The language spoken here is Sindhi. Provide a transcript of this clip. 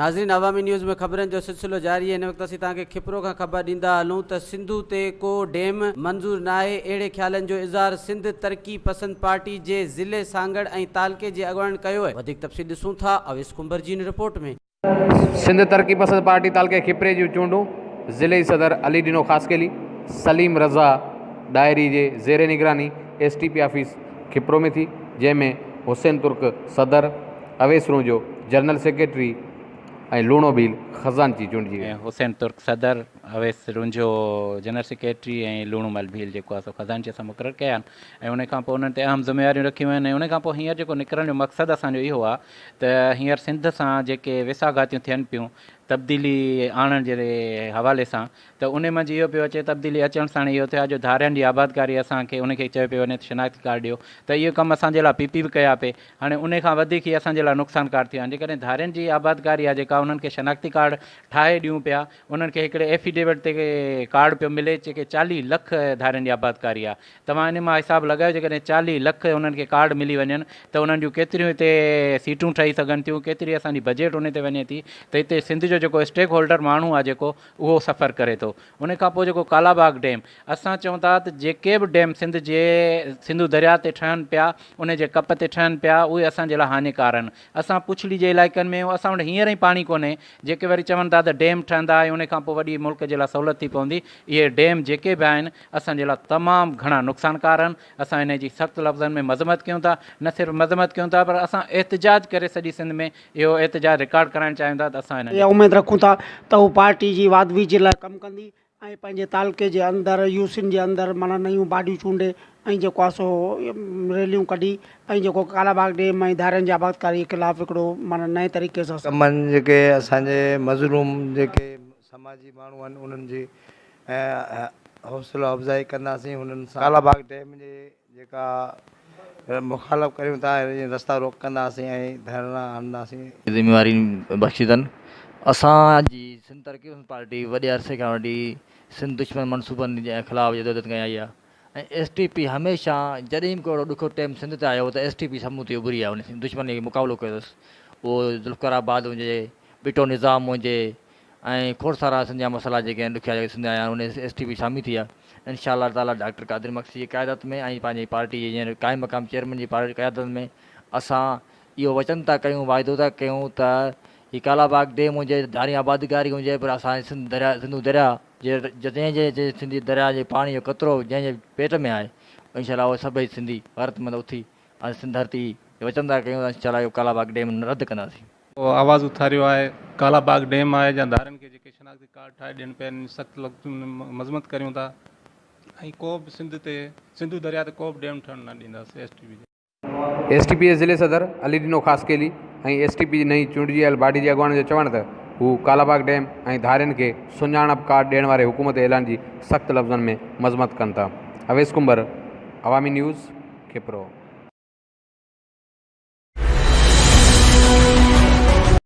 ناظرين عوامي نيوز ۾ خبرن جو سلسلو جاري آهي هن وقت اسين توهان کي کپرو کان خبر ڏيندا هلون ته سنڌو تي ڪو ڊيم منظور ناهي اهڙي خيالن جو اظهار سنڌ ترقي پسند پارٽي جي ضلعي سانگهڙ ۽ تعلقي جي اڳواڻن ڪيو آهي وڌيڪ تفصيل ڏسون ٿا اويس ڪنڀر جي هن رپورٽ ۾. سنڌ ترقي پسند پارٽي تعلقي کپري جون چونڊون ضلعي صدر علي ڏنو خاصخيلي، سليم رضا ڏاهري جي زير نگراني S T P office Khipro ۾ ٿي، جنهن ۾ حسين ترڪ صدر، اويس رونجهو جنرل سيڪريٽري ۽ لوڻو ڀيل خزانچي چونڊجي ويا. حسين ترڪ صدر، اويس رونجهو جنرل سيڪريٽري ۽ لوڻو مل ڀيل جيڪو آهي سو خزانچي اسان مقرر ڪيا آهن ۽ ان کان پوء انهن تي اهم ذميواريون رکيون آهن ۽ ان کان پوء هينئر جيڪو نڪرڻ جو مقصد اسان جو اهو آهي ته هينئر سنڌ سان جيڪي ويساهه گهاتيون ٿين پيون تبديلي آڻڻ جي حوالي سان ته انهي منجهه اهو پيو اچي تبديلي اچڻ ساڻ اهو ٿيو آهي جو ڌارين جي آبادڪاري اسان کي ان کي چيو پيو وڃي ته شناختي ڪارڊ ڏيو ته اهو ڪم اسان جي لاء پي پي به ڪيا پئي هاڻي انهي کان وڌيڪ هي اسان جي لاء نقصانڪار ٿيو آهي جيڪڏهن ڌارين جي آبادڪاري آهي جيڪا انهن کي شناختي ڪارڊ ٺاهي ڏيون پيا انهن کي هڪڙي ايفيڊيوٽ تي ڪارڊ پيو ملي جيڪي 40 لک ڌارين جي آبادڪاري آهي توهان انهي مان حساب لڳايو جيڪڏهن 40 لک انهن کي ڪارڊ ملي وڃن ته انهن جون ڪيتريون هتي سيٽون ٺهي سگهن ٿيون ڪيتري اسان جي بجيٽ انهي تي وڃي ٿي ته هتي سنڌ جو جيڪو اسٽيڪ هولڊر ماڻهو آهي جيڪو اهو سفر ڪري ٿو. ان کان پوء جيڪو ڪالا باغ ڊيم، اسان چئون ٿا ته جيڪي به ڊيم سنڌ جي سنڌو درياء تي ٺهن پيا، ان جي ڪپ تي ٺهن پيا، اهي اسان جي لاء هاڃيڪار آهن. اسان پڇڙي جي علائقن ۾ آهيون، اسان وٽ هينئر ئي پاڻي ڪونهي، جيڪي وري چون ٿا ته ڊيم ٺهندا ۽ ان کان پوء وڏي ملڪ جي لاء سهولت ٿي پوندي، اهي ڊيم جيڪي به آهن، اسان جي لاء تمام گهڻا نقصانڪار آهن. اسان انهي جي سخت لفظن ۾ مذمت ڪيون ٿا، نه صرف مذمت ڪيون ٿا پر اسان احتجاج ڪري سڄي سنڌ ۾ اهو احتجاج رڪارڊ ڪرائڻ چاهيون ٿا ته اسان انهن اها اميد رکون ٿا ته هو پارٽي جي واڌ ويجهه لاء ڪم ڪندي ۽ پنهنجي تعلقي جي اندر يوسين جي اندر معنيٰ نيون باڊيون چونڊي ۽ جيڪو آهي سو ريليون ڪڍي ۽ جيڪو ڪالا باغ ڊيم ۽ ڌارين جي آبادڪاري خلاف هڪڙو معنيٰ نئين طريقي سان. ڪمن جيڪي اسان جي مظلوم جيڪي سماجي ماڻهو آهن انهن جي حوصلو افزائي ڪنداسين هنن سان ڪالا باغ ڊيم جي جيڪا مخالف ڪريون ٿا ۽ رستا روڪ ڪنداسين ۽ ڌرڻا هڻنداسين. ذميواري بخشي اٿن. اسان جي سنڌ ترقي پسند پارٽي وڏي عرصي کان وٺي سنڌ دشمن منصوبن جي خلاف جدوجھد ڪئي آئي آهي ۽ ايس ٽي پي هميشه جڏهن به ڪو اهڙو ڏکيو ٽيم سنڌ تي آيو ته ايس ٽي پي سامهون ٿي اڀري آهي ان دشمن کي مقابلو ڪيو اٿس اهو ذوالفقار آباد هجي ٻٽو نظام هجي ۽ کوڙ سارا سنڌ جا مسئلا جيڪي آهن ڏکيا جيڪي سنڌ آيا آهن ان ايس ٽي پي شامل ٿي آهي انشاء الله تعالي ڊاڪٽر قادر مگسي جي قيادت ۾ ۽ پنهنجي پارٽي جي هينئر قائم مقام چيئرمين جي قيادت ۾ اسان اهو وچن ٿا ڪيون واعدو ٿا ڪيون ته هي ڪالا باغ ڊيم هجي ڌاري آبادگاري هجي پر اسان جي سنڌ دريا سنڌو دريا جي جنهن جي سنڌي دريا جي پاڻي جو قطرو جنهن جي پيٽ ۾ آهي انشاء الله اهي سڀئي سنڌي غيرتمند اٿي ۽ سنڌ ڌرتي وچن ٿا ڪيون ته انشاء الله اهو ڪالا باغ ڊيم رد ڪنداسين. آواز اٿاريو آهي، ڪالا باغ ڊيم آهي جا ڌارين کي جيڪي شناختي ڪارڊ ٺاهي ڏين پيا ان جي سخت لفظن ۾ مذمت ڪريون ٿا ۽ ڪو به سنڌ تي سنڌو درياء تي ڪو به ڊيم ٺهڻ نه ڏينداسين ايس ٽي پي جي. ايس ٽي پي جي ضلعي صدر علي ڏنو خاصخيلي ۽ ايس ٽي پي جي نئين چونڊجي آيل باڊي جي اڳواڻن جو چوڻ ته هو ڪالاباغ ڊيم ۽ ڌارين کي سڃاڻپ ڪارڊ ڏيڻ واري حڪومتي اعلان جي سخت لفظن ۾ مذمت ڪن ٿا. اويس ڪنڀر، عوامي نيوز، کپرو.